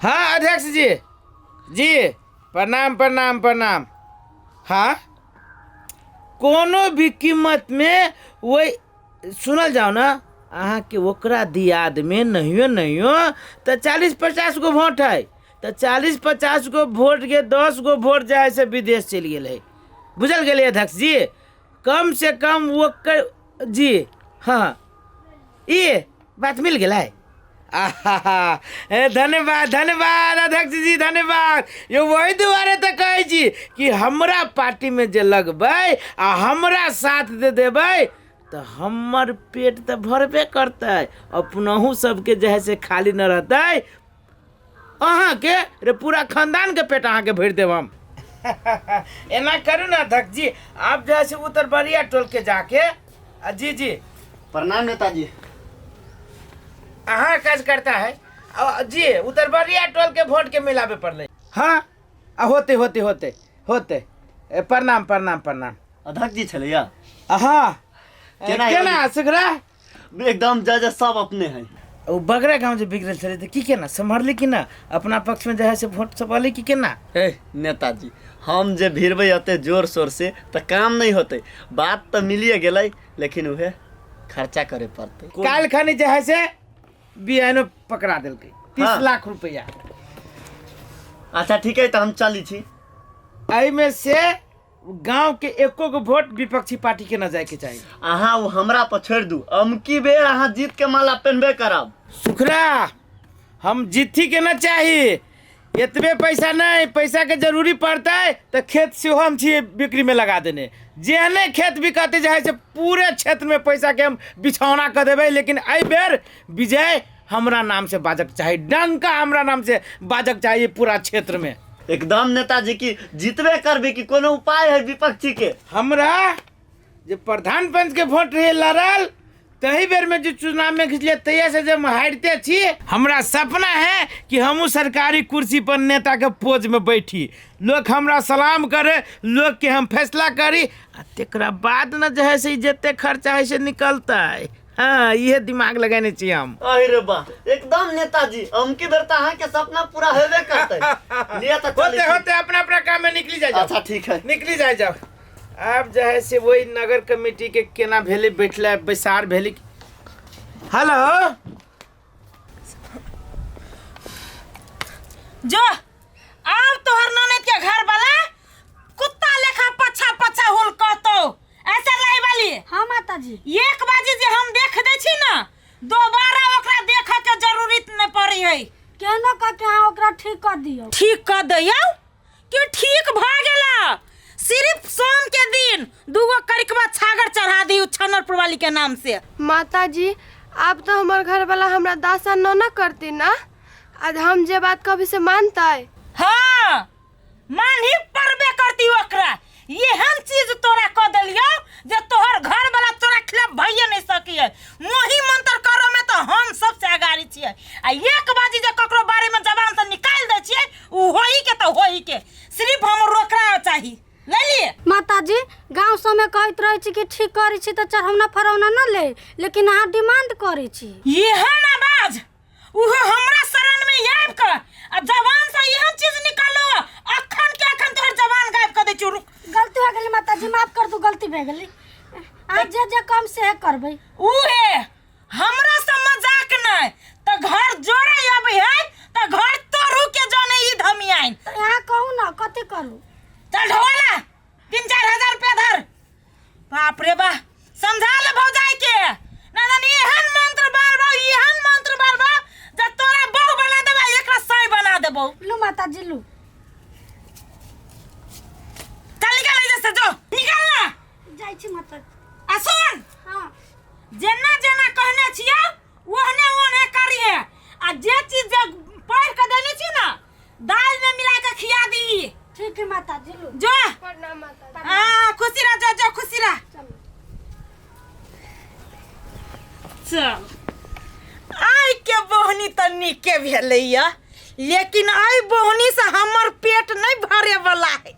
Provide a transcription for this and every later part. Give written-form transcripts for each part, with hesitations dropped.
हाँ अध्यक्ष जी, जी प्रणाम प्रणाम प्रणाम। हाँ कोनो भी कीमत में वही सुनल जाओ ना, अहाँके ओकरा दियादमे नहियो नहियो तऽ 40-50 गो वोट है, तऽ 40-50 गो वोटके 10 गो वोट जे है से विदेश चलि गेल है, बुझल गेलै अध्यक्ष जी? कम से कम ओकर जी हाँ ई बात मिल गेलै। आहा, ए, धन्यवाद धन्यवाद अध्यक्ष जी धन्यवाद। यो वही दुआरे तऽ कहै छी कि हमरा पार्टीमे जे लगबै आ हमरा साथ दे देबै तऽ हमर पेट तऽ भरबे करतै, अपनहु सबके जे है से खाली न रहतै, अहाँके रे पूरा खानदानके पेट अहाँके भरि देब हम। एना करू ने अध्यक्ष जी, आप जे है से उत्तरबरिया टोल के जाके आ, जी जी प्रणाम नेताजी। अहाँ काज करता है आ, जी उत्तरबरिया टोल के वोट के मिलाबे पड़ले। हाँ आ, होते होते होते होते। ए, प्रणाम प्रणाम प्रणाम। अध्यक्ष जी छलैया? हाँ। केना? केना सुगरा? एकदम जय जय सब अपने हैं। ओ बगरा गांव जे बिगड़ल छलै तऽ की केना सम्हरली कि ना, अपना पक्ष में जे है से वोट सब अलै कि केना? ए नेताजी, हम जे भिड़बै एते जोर शोर से तऽ काम नहीं होतै, बात तऽ मिलिए गेलै लेकिन उहे खर्चा करे पड़तै। काल्हि खनी जे है से बियानो पकड़ा देलकै 30 लाख रुपया। अच्छा ठीक है, तऽ हम चलै छी। एहिमे से गांव के एको गो वोट विपक्षी पार्टी के न जाए के चाहिए। अहाँ ओ हमरा पर छोड़ दू, अमकी बेर अहाँ जीत के माला पहनबे करब। सुखरा, हम जीती के न चाही, एतबे पैसा नहीं, पैसा के जरूरी पड़तै तऽ खेत सेहो हम छियै बिक्री में लगा देने, जेहने खेत बिकते जे है से पूरे क्षेत्र में पैसा के हम बिछौना कऽ देबै, लेकिन एहि बेर विजय हमरा नाम से बाजक चाही, डंका हमरा नाम से बाजक चाही पूरा क्षेत्र में। एकदम नेताजी की जीतबे करबे कि कोनो उपाय है विपक्षी के? हमरा जे प्रधान पंच के वोट रहे लड़ल तही बेर में जो चुनाव में घिचलिए तहिया से जब हारते छी, हमरा सपना है कि हमहूँ सरकारी कुर्सी पर नेता के पोज में बैठी, लोग हमरा सलाम करे, लोग के हम फैसला करी, आ तेकरा बाद न जे है से जते खर्चा है से निकलतै। हाँ, ये दिमाग लगेने छी हम। अरे रे बा, एकदम नेताजी, अमकी बेर त अहाँ के सपना पूरा हेबे करतै। लिअ त चलै होते छी। होते अपना अपना काम में निकली जाए जाओ। अच्छा ठीक है, निकली जाए जाओ। आब जे है से वही नगर कमेटी के केना भेलै बैठला बैसार भेलै। हेलो जो आब तोहर ननद के घर वाला कुत्ता लेखा पछा पछा हुल कहतो ऐसा रहे वाली। हाँ माता जी। एक बाजी जे हम देख दै छी ना दोबारा ओकरा देखे के जरूरत नहीं पड़ी है। केना कह के अहाँ ओकरा ठीक कर दियौ? ठीक कर दियौ कि ठीक भ गेला, सिर्फ सोम के दिन दूगो करिकवा छागर चढ़ा दियौ छनरपुर वाली के नाम से। माता जी, आब तो हमर घर वाला हमरा दासा न न करती ना, आज हम जे बात कभी से मानतै? हाँ मान ही पड़बे करती ओकरा। एहन चीज तोरा कह देलियो जे तोहर घर वाला तोरा खिलाफ भइए नहीं सकिए। मोही मंत्र करो में तो हम सबसे अगाड़ी छियै, आ एक बाजी जे ककरो बारे में जबान से निकाल दै छियै उ होई के तो होई के, सिर्फ हम रोकरा चाही। ले लिए माता जी, गांव सब में कहैत रहै छी कि ठीक करै छी तऽ चढ़ौना फरौना न ले, लेकिन अहाँ डिमांड करै छी। एहन आवाज उहो हमरा शरण में आबि कऽ आ जवान से एहन चीज निकालो, अखन के अखन तोहर जवान गायब कऽ दै छियौ। रुक, गलती हो गेली माता जी, माफ कर दू, गलती भए गेली। अहाँ जे जे कम से करबै। उहे हमरा से मजाक नहि तऽ घर जोड़े अबै है तऽ घर तोड़ू के जने ई धमियाइन। तऽ अहाँ कहू ने कथी करू? चल ढोला 3-4 हजार रुपया धर। बाप रे बा, समझा ले भौजाई के ना जानी एहन मंत्र बार बार, एहन मंत्र बार बार जे तोरा बहु बना देबा एकरा साई बना देबौ। लू माता जी लू। चल निकल एहिजे से, जो निकल ना। जाइ छी माता। आ सुन, हाँ। जेना जेना कहने छियौ ओहने ओहने करिहे, आ जे चीज जे पढ़ के देने छी ना दाल में मिला के खिया दी। ठीक है माता जी लू। जो। प्रणाम माता जी। हाँ खुशी रह, जो जो खुशी रह। चलो। चल आइ के बोहनी त नीके भेलैया, लेकिन आइ बोहनी से हमर पेट नहीं भरे वाला है।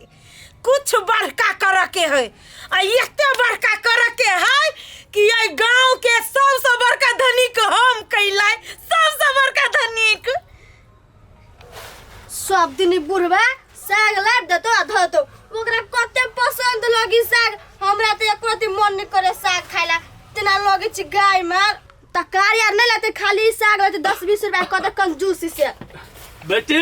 कुछ बड़का करे के है, आ एते बड़का करे के है कि एहि गांव के सबसे बड़का धनिक हम कैलै, सबसे बड़का धनिक। सब दिन ई बुढ़वा साग लाबि देतो आ धऽ देतो। ओकरा कते पसंद लगी साग, हमरा तऽ एको रत्ती मन नहि करे साग खाय ला। तेना लगै छै गाय मार तरकारी आर नहि लेतै, खाली ई साग लेतै 10-20 रुपया कते कंजूसी से। बेटी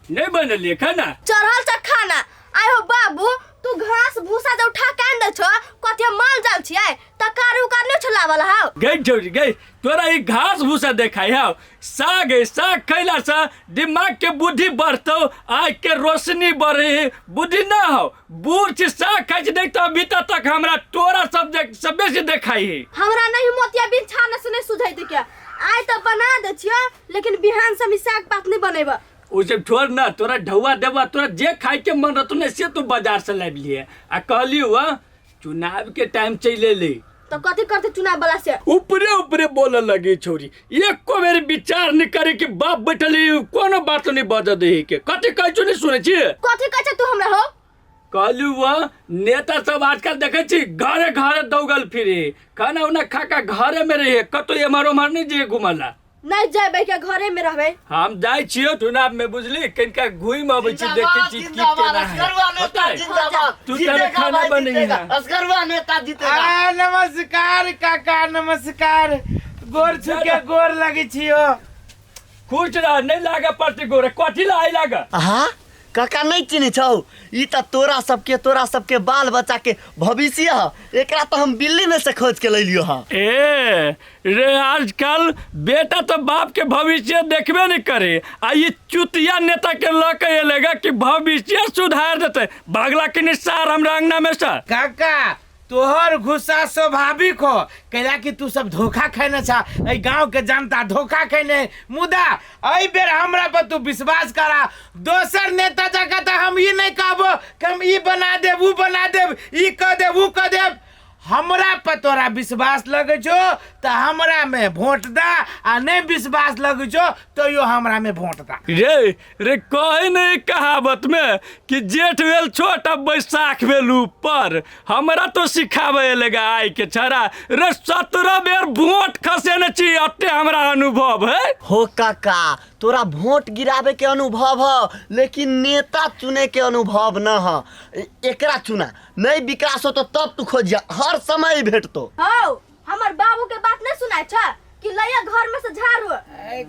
नहीं बनलिए खाना? चढ़ल छ खाना। आय हो बाबू, तू घास भूसा जे उठा के आनि दै छौ, कथी हम माल जाल छियै? तरकारी उकार नहि छौ लावल हौ? गई छौरी गई, तोरा ई घास भूसा देखाई हौ? साग है, साग खैला से दिमाग के बुद्धि बढ़तौ, आँख के रोशनी बढ़े, बुद्धि ना हो। बूढ़ छी साग खाइ छी, देख तऽ अभी तक हमरा तोरा सब देख सब बेसी देखाई है। हमरा नहीं मोतिया बिन छाने से नहीं सुझाई दे के। आइ तऽ बना दै छियौ, लेकिन बिहान से हम ई साग पात नहीं बनेबऽ। ओ सब छोड़ ना, तोरा ढौआ देबा, तोरा जे खाए के मन रहतो ने से तू बाजार से लाबि लिए। आ कहली हुआ चुनाव के टाइम चलि एलै। तो कथी करते चुनाव वाला से? ऊपरे ऊपरे बोले लगी छोरी, एको बेर विचार नहीं करे कि बाप बैठल है, कोनो बात नहीं बज दे के। कथी कहै छौ नहीं सुनै छी? कथी कहै छै तू हमरा हो? कहलू वह नेता सब आजकल देखे छी घरे घरे दौगल फिरे, खाना उना खा के घरे में रहे, कतौ एम्हर ओम्हर नहीं जे घुमला। नहीं जेबै के घरे में रहबै। हम जाइ छियो चुनाव में बुझली, कनिका घुमि अबै छी, देखै छी की केना है। होतै? तू तर खाना बनेही ना। असगरुआ नेता जीतेगा। आ नमस्कार काका, नमस्कार। गोर छुके गोर लगे छियो। खुश रह, नहीं लागे पड़ते गोरे, कथी ला आई लागे? हाँ काका नहीं चिन्है छौ, ई तऽ तोरा सबके बाल बच्चा के भविष्य ह, एकरा तऽ हम दिल्ली में से खोज के लैलियो ह। ए रे आजकल बेटा तो बाप के भविष्य देखबे नहीं करे, आ ई चुतिया नेता के ल के एलेगा कि भविष्य सुधार देते। भागला कि नहीं सार हमरा अंगना में से। काका तोहर गुस्सा स्वाभाविक हो, कैला कि तू सब धोखा खैने छा, एहि गांव के जनता धोखा खैने। मुदा एहि बेर हमरा पर तू विश्वास करा, दोसर नेता जकाँ तऽ हम ई नहीं कहबो कि हम ई बना देब ऊ बना देब ई कह देब ऊ कह देब। हमरा पर तोरा विश्वास लगै छौ तऽ हमरा में वोट दा, आ नहीं विश्वास लगै छौ तैयो हमरा में वोट दा। रे रे कहे नहीं कहावत में कि जेठ भेल छोट आ बैसाख भेल ऊपर, हमरा तो सिखावे लगा आइ के छड़ा। रे 17 बेर वोट खसेने छी, अते हमरा अनुभव है। हो काका तोरा वोट गिरावे के अनुभव ह, लेकिन नेता चुने के अनुभव न ह। एकरा चुना नहीं विकास हो तो तब तू खोजिया, हर समय भेटतो। हौ हमर बाबू के बात नहीं सुनाय छ कि लइया घर में से झाड़ू।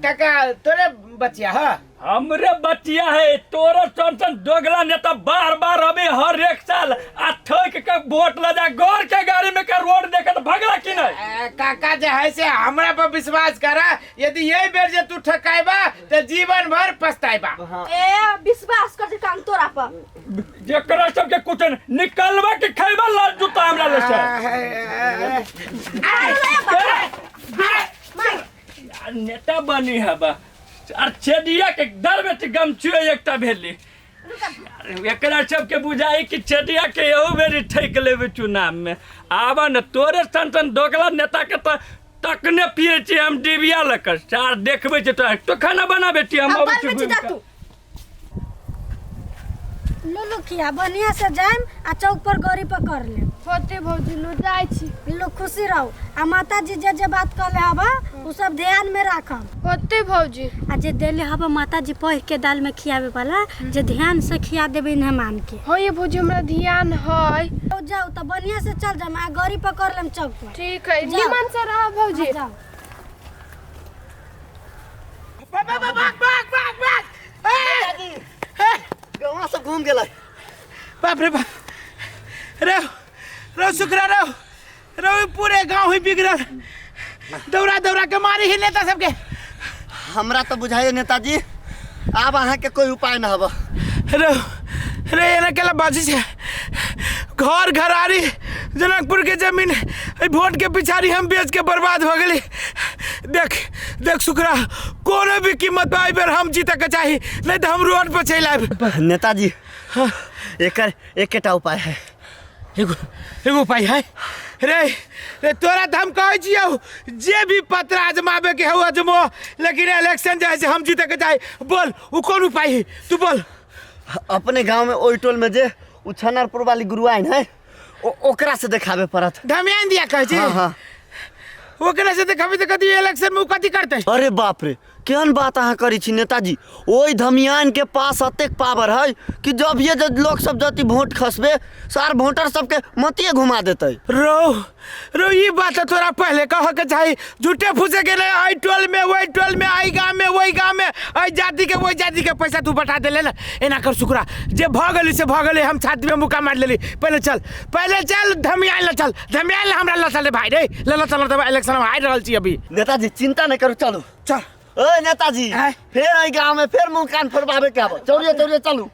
काका तोरे बचिया ह? हमरे बचिया है, तोरे सन सन दोगला नेता बार बार अबे हर एक साल आ ठोक के वोट ल जा, गौर के गाड़ी में के रोड देखे तो भगला कि नहीं? काका जे है से हमरा पर विश्वास करा, यदि यही बेर जे तू ठकाइबा तो जीवन भर पछताइबा। ए विश्वास कर काम तोरा पर। जेकरा सबके कुछ निकलबा के खैबा लाल जूता हमरा ले से। नेता बनी हबा आर छेदिया के दर बेटी गमछुए एकटा भेली। एकरा सबके बुझाई कि छेदिया के एहू बेरी ठैक लेबै चुनाव में। आब न तोरे सन सन दोगला नेता के तऽ तकने पिए छी हम डिबिया लऽ कऽ सार देखबै छी तोरा। तो खाना बना बेटी, हम अबै छी घुमि कऽ। लुलु खिया बढ़िया से जाइम आ चौक पर गाड़ी पकड़ ले। होते भौजी लो जाइ छी। लुलु खुशी रहो, आ माता जी जे जे बात कहले हबा उ सब ध्यान में राखब। होते भौजी। आ जे देले हबा माता जी पह के दाल में खियावे वाला, जे ध्यान से खिया देबे मेहमान के। हो ये भौजी हमरा ध्यान है। तो जाओ तो बढ़िया से चल जाम आ गाड़ी पकड़ लेम चौक पर। ठीक है, निमन से रह भौजी। जाओ। भाग भाग भाग भाग भाग। गाँव सब घूम गेलै। बाप रे बाप, रे रो शुक्रा रो रो पूरे गांव ही बिगड़ल, दौड़ा दौड़ा के मारी ही नेता सबके। हमरा तो बुझाइए नेताजी आब अहाँ के कोई उपाय न हब। रो रे एना केला बाजी छे, घर घरारी जनकपुर के जमीन वोट के पिछाड़ी हम बेच के बर्बाद हो गेली। देख देख शुक्रा कोनो भी कीमत पर एहि बेर हम जीते के चाही, नहीं तो हम रोड पर चलि आयब। नेताजी एकर एकेटा उपाय है। एगो एगो उपाय है? रे रे तोरा तऽ हम कहै छियौ जे भी पत्र आजमाबे के हौ आजमो, लेकिन इलेक्शन जे है से हम जीते के चाही। बोल उ कोन उपाय है तू बोल। अपने गांव में ओहि टोल में जे उ छनरपुर वाली गुरुआइन है ओकरा से देखाबे पड़त। धमियान दिया कहै छी? हाँ, हाँ। ओकरा से देखाबे तऽ कथी इलेक्शन में उ कथी करतै? अरे बाप रे, केहन बात अहाँ करै छी नेताजी ओहि धमियानके पास एतेक पावर है कि जब ये जे लोक सब जति वोट खसबे सार वोटर सबके मतिए घुमा देतै। रो रो ई बात तऽ तोरा पहले कह के चाही। झूठे फूसे के नहीं, एहि टोल में ओहि टोल में, एहि गाँव में ओहि गाँव में, एहि जाति के ओहि जाति के पैसा तू बटा देले ना। एना कर सुकरा, जे भऽ गेली से भऽ गेली, हम छाती में मुक्का मारि लेली। पहले चल, पहले चल धमियान ल चल, धमियान ल हमरा ल चल रे भाई रे, ल ल चल। तब इलेक्शन हम हारि रहल छी अभी। नेताजी चिंता नहीं करू, चलू चल। ओ नेताजी आँय? फेर एहि गाँव में फेर मुँह कान फोड़बाबे के आबो, चौरिये चौरिये चलू।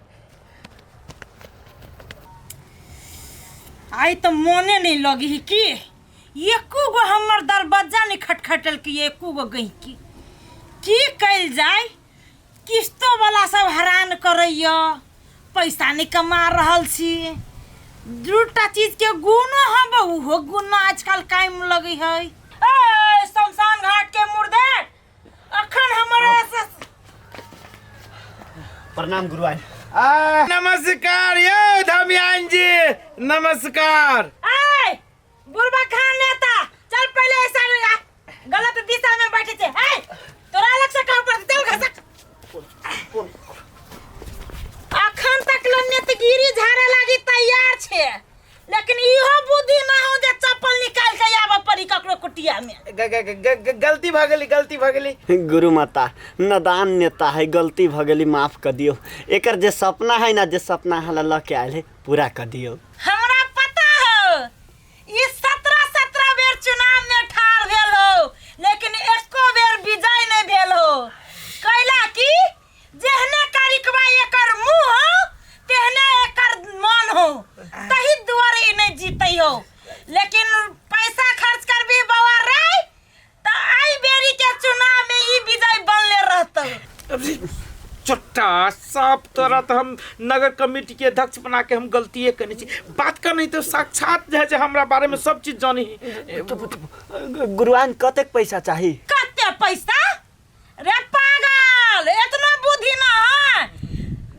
आइ तऽ मोने नहि लगी की एको गो हमर दरवाजा नहि खटखटल की एको गो गहिकी। की कयल जाय, किस्तो वाला सब हैरान करैया, पैसा नहि कमा रहल छी। दूटा चीज के गुणो हम, ओहो गुण आजकल कायम लगै है। ए शमशान घाट के मुर्दे अखन हमर प्रणाम गुरुआइन। नमस्कार यौ धमियान जी, नमस्कार। ए बुढ़बा खान नेता, चल पहले ऐसा गलत दिशा में बैठे छे। ए तोरा अलग से काम पड़ते, चल घसक। अखन तक ल नेतगिरी झाड़े लागी तैयार छे, लेकिन इहो बुद्धि ना हो जे चप्पल निकाल के आबऽ पड़ी ककरो कुटिया में। ग- ग- ग- ग- गलती भऽ गेली, गलती भऽ गेली। गुरु माता नदान नेता है, गलती भ गेली, माफ कर दियो। एकर जे सपना है ना, जे सपना हला ल के आयल है, पूरा कर दियो। हमरा पता हो ई 17 17 बेर चुनाव में ठाढ़ भेल हो, लेकिन एको बेर विजय नहीं भेल हो। कैला कि जेहने कारिकबा एकर मुंह हो तेहने एकर मन हो, तही दुआरे ई नहीं जीतै हो। लेकिन पैसा खर्च करबी बौआ रे त आई बेरी के चुनाव में ई विजय बनले रहतौ। चोट्टा साफ तोरा तो हम नगर कमेटी के अध्यक्ष बना के हम गलतीये करने छी। बात कर नहीं तो साक्षात जे है जे हमरा बारे में सब चीज जानी। गुरुआन कतेक पैसा चाही? कते पैसा रे पागल, एतना बुद्धि ना है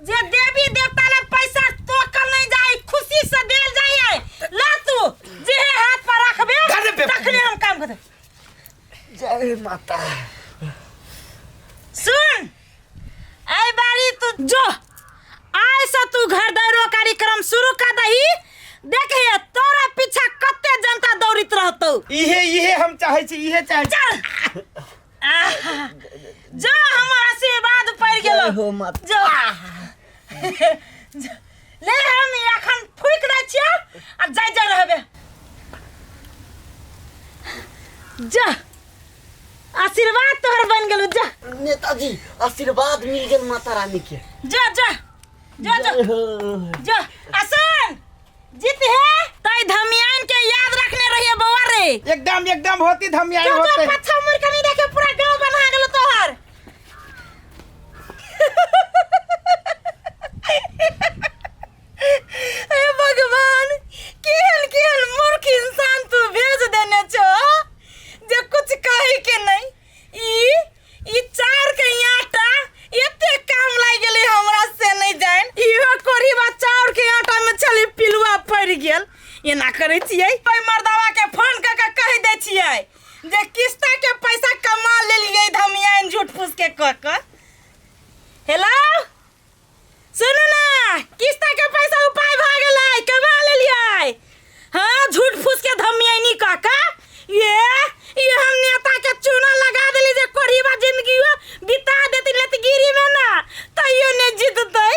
जे देवी देवता ला पैसा तोकल नहीं जाए, खुशी से देल जाए। ला तू जे हाथ पर रखबे धर दे पे। तखने हम काम करते। जय माता। सुन ऐ बारी तू जो आय से तू घर दौड़ो कार्यक्रम शुरू कर दही, देखिए तोरा पीछा कते जनता दौड़ित रहतौ। इहे इहे हम चाहे छी, इहे चाहे छी। चल आह, जो हमर आशीर्वाद पड़ गेलो। जय हो माता। जो ले हम एखन फूक दै छियौ आ जाय जाय रहबे। जा आशीर्वाद तोहर बन गेलो। जा नेताजी आशीर्वाद मिल गेल माता रानी के। जा जा जा जा जय हो। जा आसन जीत है तई धमियान के याद रखने रहिए बौआ रे। एकदम एकदम होती धमियान जो जो होते। पछा मुड़ के नहीं देखे पूरा गांव बना गेलो तोहर। हे भगवान, केहन केहन मूर्ख इंसान तू भेज देने छो जे कुछ कहे के नहीं। ई ई चार के आटा एते काम लागि गेलै हमरा से नहीं जान। इहो कोरीबा चाउर के आटा में छली पिलुआ पड़ गेल। एना करै छियै ओहि मर्दावा के फोन कऽ के कहि दै छियै जे किस्ता के पैसा कमा लेलियै धमियान झूठ फूस के कऽ के। हेलो सुनू ना, किस्ता के पैसा उपाय भऽ गेलै, कमा लेलियै। हाँ झूठ फूस के धमियानी कऽ के ये ये हम नेता के चूना लगा देली जे कोरीबा जिंदगी बिता देती नेतगिरी में ना तैयो नहीं जीततै।